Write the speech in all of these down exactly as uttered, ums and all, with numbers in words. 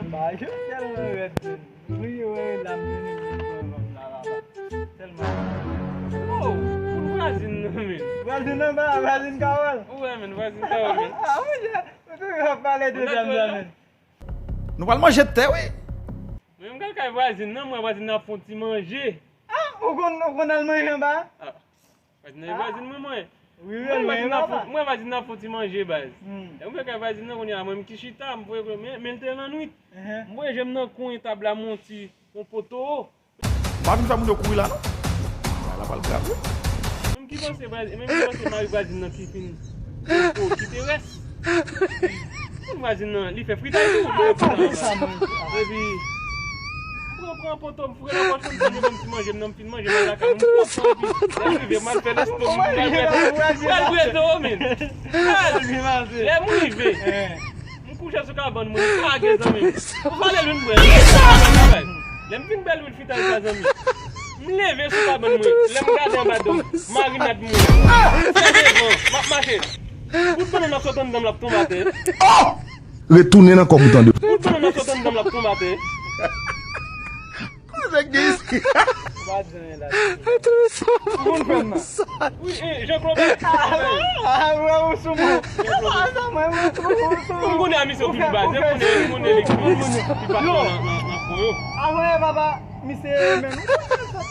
Ba, yo tèlman rèd, men. Wi, wi, la, m vini, m pran fanm la, la, la. Tèlman. Oh, pou vwazin nan, men. Vwazin nan, ba, vwazin Kawòl. Ou wè, men, vwazin Kawòl, men. Ah, wi, je, ou toujou ap pale de dam sa, men. Nou pral manje tè, wi. Men m pral kay vwazin nan, m wè vwazin nan ap fè yon ti manje. Ah, ou konn, ou konn al manje anba? Ah, vwazin nan e vwazin mwen, mwen. Wi, wi, mwen, vwazin nan ap fè, mwen, vwazin nan ap fè yon ti manje, baz. Hmm. Lè m fè kay vwazin nan, kounye a, mwen, m ki chita, m voye, men, men l te lannwit. Ehe. M voye je m nan kwen tab la, m wè yon ti, yon poto. Pa vin fè moun yo kouri la, non. Bagay la pral grav, wi. Menm ki panse, menm ki panse mari vwazin nan ki fin, ki terès. Moun vwazin nan, li fè fritay tou. Epi, m pran, pran poto, m foure nan pòch, m pran yon ti manje, m nan, m fin manje, m al lakay mwen, m kontan, epi, lè m rive, m al fè lèstom, m al bwè dlo, men. Lè m rive, m kouche sou kabann mwen, m lage zanmi m. Ou pale lwil mwen. Lè m fin bwè lwil fritay sa zanmi. M leve sou kabann mwen. Lè m gade anba do m, marinad mwen. Fè devan, m ap mache. Bout bannann ap sot anndan m l ap tonbe atè. Retounen nan kòb ou tande. Bout bannann ap sot anndan m l ap tonbe atè. Kote nèg gen isi? Ou pa di anyen la. Ou konn fè m nan? Wi, eh, Jean Claude. Ah, ah, wè, ou sou mwen. Ah, sa mwen, ou sou mwen, ou sou mwen. M konnen a misye pi baz, m konnen, m konnen li pi baz nan, nan, nan fon yo. Avan yè, papa, misye menm.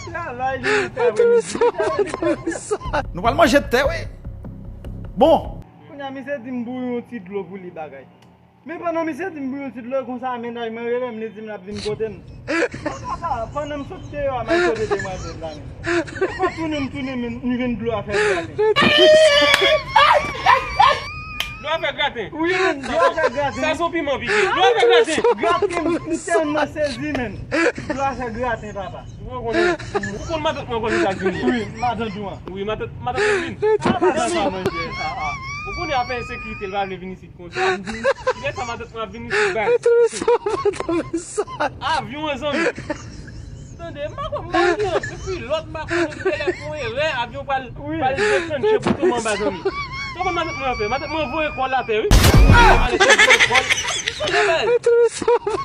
Travay li, li fè. Nou pral manje tè, wi. Bon. Kounye a, misye di m bouyi yon ti dlo pou li bagay. Men pandan misye di m bouyi yon ti dlo konsa, mennaj mwen rele m, li di m l ap vin kote m. Papa, pandan m sot deyò a, m al kote demwazèl la, men. M pa tounen, m tounen, men m jwenn dlo a fè graten. Dlo a fè graten? Wi, men dlo a fè graten. Sa se yon piman pike. Dlo a fè graten. Graten, m tèlman sezi, men. Dlo a fè graten, papa. Ou konn, ou konn matant mwen konn Etazini? Wi, matant ou an. Wi, matant, matant mwen vin. Ah, matant sa, mwen, je, ah, ah. Ou konnen afè ensekirite, l pa vle vin isit konsa. Kilè sa matant mwen ap vin isit, baz? Avyon an, zanmi. Tande, m pa konn, m pa gen anpil pilòt, m pa konn kilè fè yon erè, avyon pral, pral desann je pou tonbe anba, zanmi. Sa w konn matant mwen fè? Matant mwen voye kò l atè, wi. Voye kò l. Sonje, baz.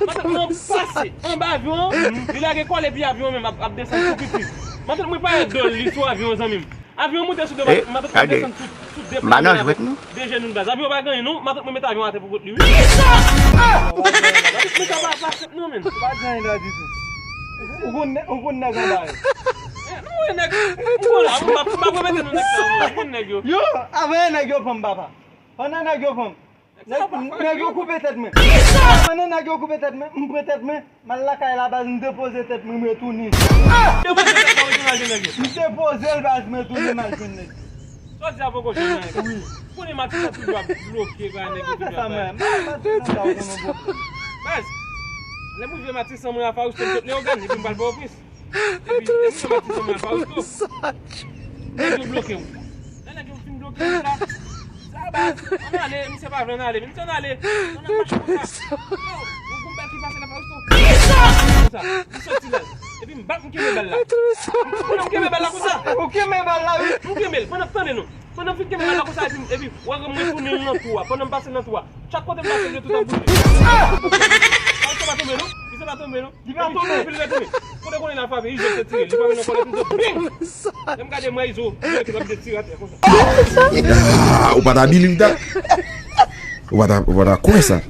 Matant mwen pase anba avyon an, li lage kò l epi avyon an menm ap, ap desann tou piti. Matant mwen pa wè do l, li sou avyon an, zanmi m. Avyon an moute sou de, matant mwen desann sou, sou de pla avyon an avèk de jenou l, baz. Avyon an pa gen anyen non, matant mwen mete avyon an atè pou kont li, wi. Matant mwen sa pa, pa senp non, men. Pa gen anyen la ditou. Ou konn nè-, ou konn nèg anba yo. Eh, nou wè nèg, ou konn, m pa, m pa repete non nèg sa, ou konn nèg yo. Yo, avan nèg yo pran m, papa. Pandan nèg yo pran m. Nèg, nèg yo koupe tèt mwen. Pandan nèg yo koupe tèt mwen, m pran tèt mwen, m al lakay la baz, m depoze tèt mwen, m retounen. Depoze tèt la, w retounen al jwenn nèg yo? M depoze l baz, m retounen, m al jwenn nèg yo. Sa w di a poko janm anyen. Wi. Ou konnen Matisan toujou ap bloke, kwa, nèg yo toujou ap bay. Baz, lè m rive Matisan, mwen a Faristo, m sot Leyogàn, epi m pral Pòtoprens. Epi, lè m rive Matisan, mwen a Faristo. Nèg yo bloke w. Lè nèg yo fin bloke w la, sa baz, ann ale, misye pa vle ann ale, men misye ann ale, ann ap mache konsa. Yo, yon gwo bal ki pase la Faristo. Konsa, li soti la. Epi m bat, m kenbe bal la. Pandan m kenbe bal la konsa. Ou kenbe bal la, wi. M kenbe l, pandan, tande non. Pandan m fin kenbe bal la konsa, epi, epi, w a wè mwen tounen nan twou a. Pandan m pase nan twou a, chak kote m pase, yo tout ap bouje. Faristo pa tonbe non, misye pa tonbe non. Li pa tonbe. Epi, epi l retounen. Kote konnen l al frape, Izo te tire. Li frape nan kòlèt, Izo, bing! Lè m gade mwen, Izo, Izo te frape, te tire atè konsa. Ah, ou pa ta believe that? Ou pa ta, ou pa ta kwè sa?